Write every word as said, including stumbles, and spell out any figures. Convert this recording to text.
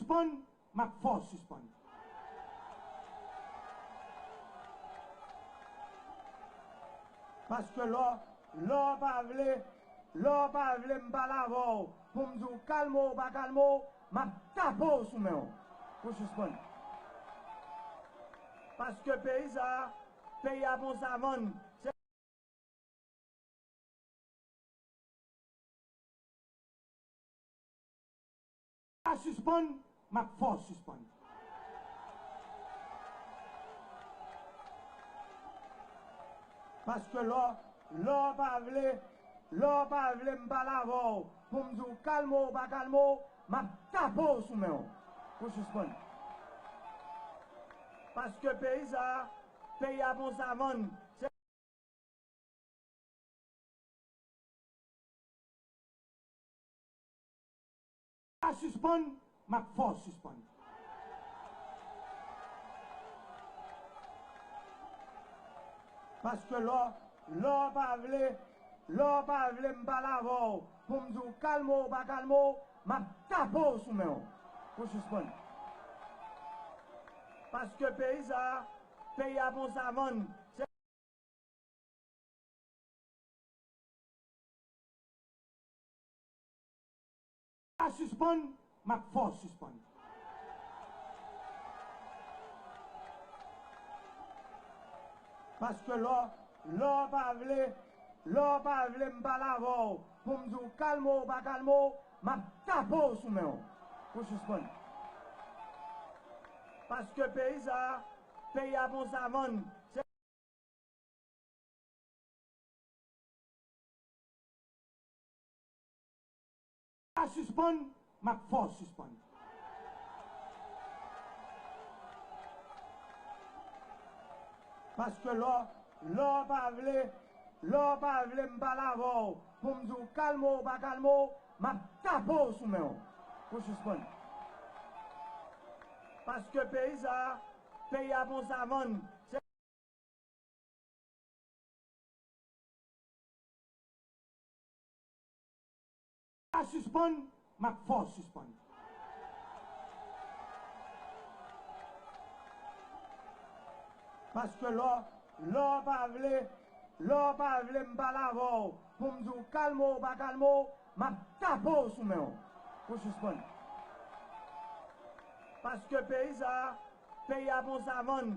Sispann, m ap fè w sispann. Paske lè w, lè w pa vle, lè w pa vle m pale avè w pou m di w kalme w ou pa kalme w, m ap tape w sou men w pou w sispann. Paske peyi sa a, peyi a pa yon savann. Se a sispann, m ap fè w sispann. Paske lè w, lè w pa vle, lè w pa vle m pale avè w pou m di w kalme w ou pa kalme w, m ap tape w sou men w pou w sispann. Paske peyi sa a, peyi a pa yon savann. Se a sispann, m ap fè w sispann. Paske lè w, lè w pa vle, lè w pa vle m pale avè w pou m di w kalme w ou pa kalme w, m ap tape w sou men w pou w sispann. Paske peyi sa a, peyi a pa yon savann. Se a sispann, m ap fè w sispann. Paske lè w, lè w pa vle, lè w pa vle m pale avè w pou m di w kalme w ou pa kalme w, m ap tape w sou men w pou w sispann. Paske peyi sa a, peyi a pa yon savann. Se a sispann, m ap fè w sispann. Paske lè w, lè w pa vle, lè w pa vle m pale avè w pou m di w kalme w ou pa kalme w, m ap tape w sou men w pou w sispann. Paske peyi sa a, peyi a pa yon savann. Se a sispann, m ap fè w sispann. Paske lè w, lè w pa vle, lè w pa vle m pale avè w pou m di w kalme w ou pa kalme w, m ap tape w sou men w pou w sispann. Paske peyi sa a, peyi a pa yon savann.